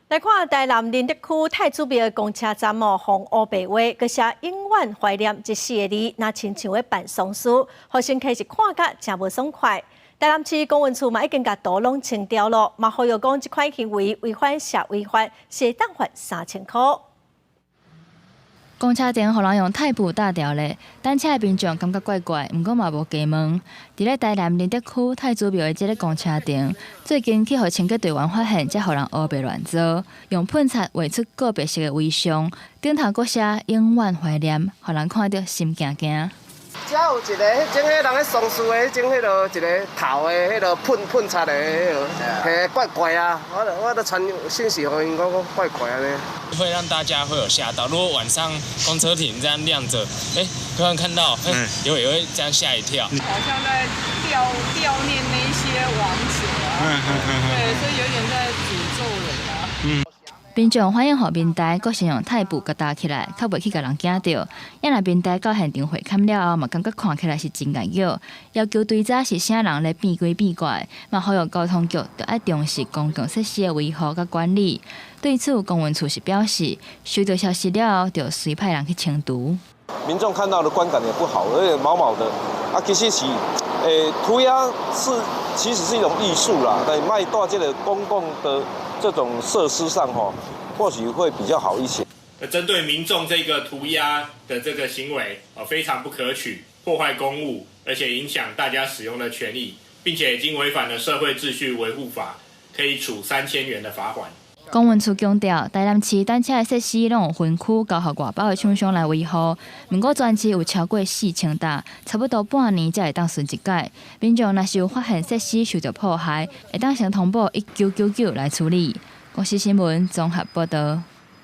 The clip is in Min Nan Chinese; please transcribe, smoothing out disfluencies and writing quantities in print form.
來看台南仁德區太子廟的公車站哦，予人烏白畫，閣寫永遠懷念這四个字，若親像咧辦喪事，予乘客是看甲誠無爽快。台南市公文處嘛已經共圖攏清掉囉，嘛呼籲講這款行為違反社維法，是會當罰3000箍。公車頂予人用泰布搭掉咧，等車的民眾感覺怪怪，毋過嘛無加問。佇咧台南仁德區太子廟的這个公車頂，最近去予清潔隊員發現，才予人烏白亂做，用噴漆畫出告別式的遺像，頂頭閣寫永遠懷念，予人看著心驚驚。遮有一个彼種彼人咧喪事的彼種彼落一个頭的彼落噴噴漆的彼落，嘿怪怪啊！我都傳訊息予𪜶講講怪怪按呢。會讓大家會有嚇到。如果晚上公車亭這樣亮著，欸，突然看到，欸，也會這樣嚇一跳。好像在悼悼念那些亡者啊，對，所以有點在詛咒人啊。民眾反映予民代，閣先用泰布共搭起來，較袂去共人驚著。啊若民代到現場會勘了後，嘛感覺看起來是真礙眼，要求追查是啥人咧變鬼變怪，嘛呼籲交通局著愛重視公共設施的維護佮管理。對此，公文處是表示，收到消息了後，就隨派人去清除。民眾看到的觀感也不好，而且毛毛的，啊，其實是，塗鴉是其實是一種藝術啦，但莫佇這个公共的這種設施上，吼，或許會比較好一些。針對民眾這個塗鴉的這個行為，非常不可取，破壞公物，而且影響大家使用的權益，並且已經違反了社會秩序維護法，可以處3000元的罰款。公文處強調，台南市等車的設施攏有分區交予外包的廠商來維護，毋過全市有超過4000搭，差不多半年才會當巡一擺。民眾若是有發現設施受著破壞，會當先通報1999來處理。公視新聞綜合報導。